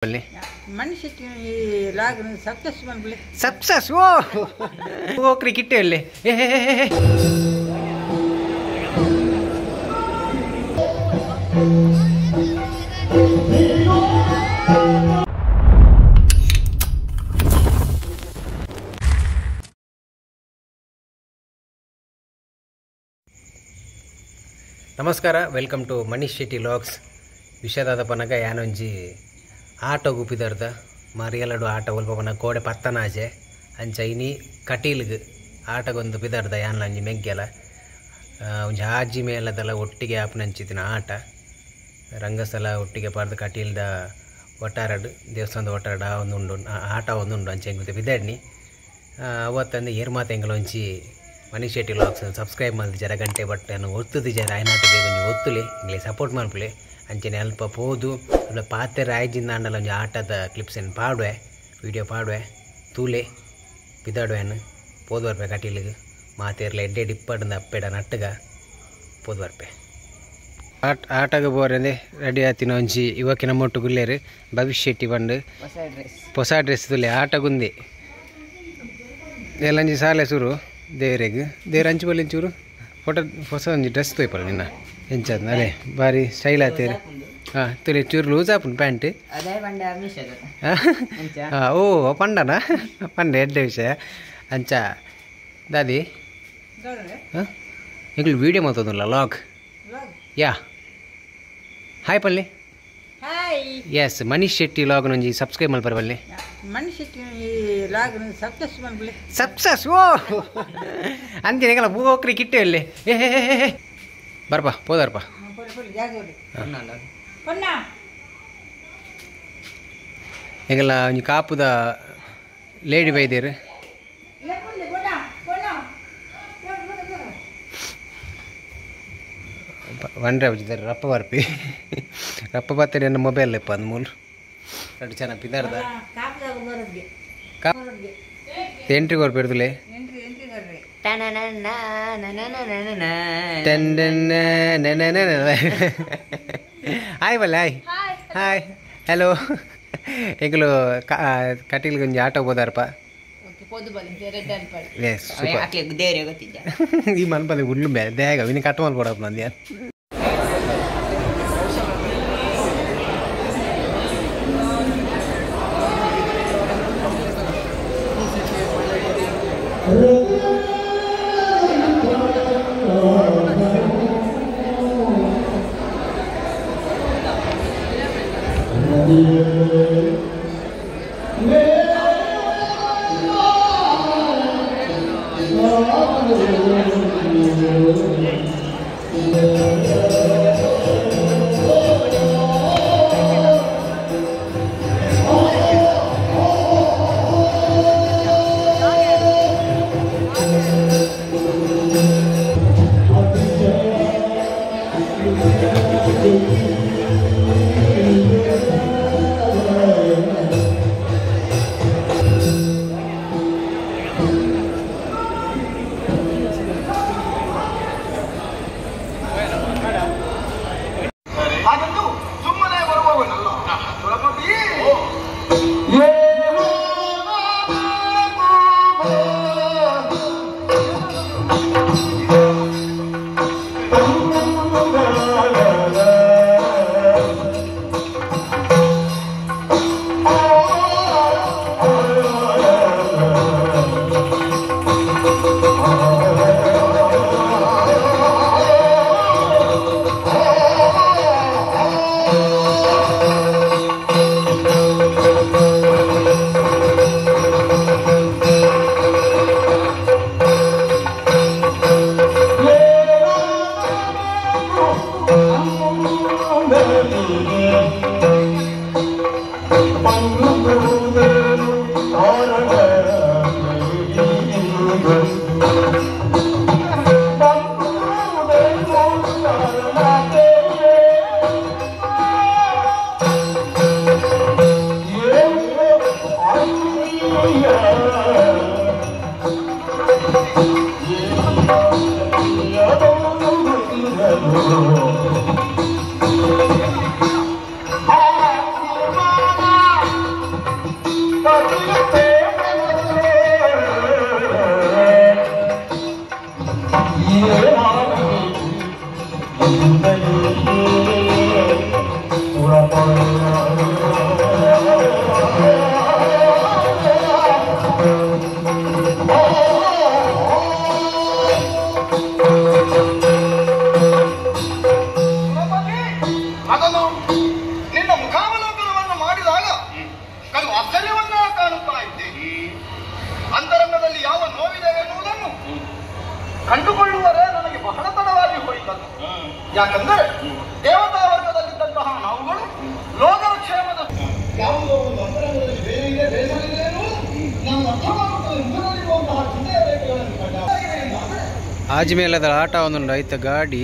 ಮನುಷ್ಯ success ಮನ್ಪುಲೆ success ಓ ಓಕ್ರಿ ಕಿಟ್ಟೆ ಅಲ್ಲಿ. ನಮಸ್ಕಾರ, welcome to Manish Shetty vlogs. ವಿಷಯದಾದ ಪನಗ ಯಾನೊಂಜಿ ಆಟೋ ಗುಪ್ಪಿದರ್ದ ಮರಿಯಲಡು ಆಟೋ ಒಲ್ಪ ಪನ ಕೋಡೆ ಪತ್ತನಾಜೆ ಅಂಚ ಇನಿ ಕಟೀಲ್ಗ್ ಆಟಗೊಂದು ಪಿದರ್ದ ಯಾನ್ಲಂಜಿ ಮೆಗ್ಗೆಲ ಒಂಜಿ ಆಜಿ ಮೇಲದಲ್ಲ ಒಟ್ಟಿಗೆ ಆಪನಂಚಿತ್ತಿನ ಆಟ ರಂಗಸ್ಥಳ ಒಟ್ಟಿಗೆ ಪಾರ್ದು ಕಟೀಲ್ದ ಒಟ್ಟಾರಡು ದೇವಸ್ಥಾನದ ಒಟ್ಟಾರಡು ಆ ಒಂದು ಉಂಡು ಆಟ ಒಂದು ಉಂಡು ಅಂಚೆ ಎಂಗುತ್ತೆ ಬಿದಡ್ನಿ ಅವತ್ತಂದು ಏರ್ಮಾತ ಎಂಗಲ ಒಂಜಿ ಮನೀಶ್ ಶೆಟ್ಟಿ ವ್ಲಾಗ್ಸ್ ಸಬ್ಸ್ಕ್ರೈಬ್ ಮಲ್ದಿಜಾರ ಗಂಟೆ ಬಟ್ಟನ್ನು ಒತ್ತುದಿಜಾರ ಆಯ್ನಾತ ಬೇಗ ಒಂಜಿ ಒತ್ತುಲೆ ಇಂಗ್ಲೆ ಸಪೋರ್ಟ್ ಮಲ್ಪುಲೆ ಅಂಚನೆ ಅಲ್ಪ ಪೋದು ಅಲ್ಪ ಪಾತೆ ರಾಯ್ಜಿಂದ ಆಂಡಲ ಒಂಜಿ ಆಟದ ಕ್ಲಿಪ್ಸ್ ಪಾಡುವೆ ವಿಡಿಯೋ ಪಾಡುವೆ ತೂಲೆ ಪಿದಾಡುವೆನು ಪೋದು ಬರ್ಪೆ ಕಟೀಲಿಗೆ ಮಾತೇರ್ಲ ಎಡ್ಡೆ ಡಿಪ್ಪಡಿಂದ ಅಪ್ಪೆಡ ನಟ್ಟಗ ಪೋದು ಬರ್ಪೆ. ಆಟ ಆಟಗ ಬೋರಂದೆ ರೆಡಿ ಆತಿನ ಒಂಜಿ ಯುವಕಿನ ಮೊಟ್ಟು ಗುಲ್ಲೇರು ಭವಿಷ್ಯ ಶೆಟ್ಟಿ ಬಂಡು ಹೊಸ ಡ್ರೆಸ್ ತುಲೆ ಆಟಗುಂದೆ ಎಲ್ಲಂಜಿ ಸಾಲೆ ಸುರು ದೇವರಿಗೆ ದೇವ್ರ ಅಂಚು ಬಲ್ಲಿ ಚೂರು ಫೋಟೋ ಹೊಸ ಒಂಜಿ ಡ್ರೆಸ್ ತೋಯ್ಪಲ್ಲ ನಿನ್ನ ಎಂಚ ಅದೇ ಬಾರಿ ಸ್ಟೈಲ್ ಆತೀರಿ. ಹಾಂ ತುಲೆ ಚೂರು ಲೂಸ್ ಆಪುಂಡು ಪ್ಯಾಂಟ್. ಹಾಂ ಓ ಪಂಡನಾ ಪಂಡ ಎಡ್ಡೆ ವಿಷಯ ಅಂಚ ದಾದಿ. ಹಾಂ ಎಂಗ್ಲು ವೀಡಿಯೋ ಮಾತೋದಿಲ್ಲ ಲಾಗ್ ಯಾ ಹಾಯ್ ಪಲ್ಲಿ. ಎಸ್ ಮನೀಶ್ ಶೆಟ್ಟಿ ಲಾಗ್ ಒಂಜಿ ಸಬ್ಸ್ಕ್ರೈಬ್ ಮಲ್ಪರ ಬಲ್ಲಿ. ಮನೀಶ್ ಶೆಟ್ಟಿ ಲಾಗ್ ಸಕ್ಸಸ್ ಮಲ್ಪುಲೆ ಸಕ್ಸಸ್ ಓ ಅಂಚನೆ ಹೋಕ್ರಿ ಕಿಟ್ಟೆ ಅಲ್ಲಿ. ಬರ್ಪ ಪೋದರ್ಪ ಎಂಗಲ ಒಂಜಿ ಕಾಪುದ ಲೇಡಿ ಬೈದೇರು. ವಂಡ್ರೆ ಬಜ್ಜಿದ್ದಾರೆ ರಪ್ಪ ಬರ್ಪಿ ರಪ್ಪ ಬತ್ತಡಿ ನನ್ನ ಮೊಬೈಲ್ ಲೆಪ್ಪ ಅಂದ್ ಮೂಲು ಎರಡು ಚೆನ್ನ ಪಿದಾರ್ದ ಎಂಟ್ರಿ ಕೊರ್ಪಿರ್ದುಲೆ ಹಾಯ್ ಬಲ್ಲ ಹಾಯ್ ಹಾಯ್ ಹಲೋ. ಎಂಕುಲು ಕಟೀಲ್ಗೆ ಒಂಜಿ ಆಟೋ ಹೋದಾರಪ್ಪ. ಎಸ್ ಈ ಮನ್ಪದೆ ಉಳ್ಳು ಬೇಗ ಇನ್ನು ಕಟ್ ಮಲ್ಕೊಡಪ್ಪ ನಂದು. ಅದನ್ನು ನಿನ್ನ ಮುಖಾವಲೋಕನವನ್ನು ಮಾಡಿದಾಗ ಕಡು ಆಶ್ಚರ್ಯವನ್ನ ಕಾಣುತ್ತಾ ಇದ್ದೆ. ಅಂತರಂಗದಲ್ಲಿ ಯಾವ ನೋವಿದೆ ಎನ್ನುವುದನ್ನು ಕಂಡುಕೊಳ್ಳುವರೇ ನನಗೆ ಬಹಳ ತಡವಾಗಿ ಹೋಯಿತಲ್ಲ. ಯಾಕಂದರೆ ದೇವತಾ ವರ್ಗದಲ್ಲಿದ್ದಂತಹ ನಾವುಗಳು ಲೋಕದ ಕ್ಷೇಮದ ಯಾವುದೋ ಒಂದು ಅಂತರಂಗದಲ್ಲಿ ಬೇರೆ ಇದೆ, ಬೇಸರ ಇದೆ ಎನ್ನುವುದು ನಾನು ಅರ್ಥವಾಗುತ್ತದೆ. ಮುಖದಲ್ಲಿರುವಂತಹ ಚಿಂತೆಯ ರೇಖೆಗಳನ್ನು ಕಂಡ ಆಜ್ಮೇಲದ ಆಟ ಒಂದೊಂದು ಐತ ಗಾಡಿ.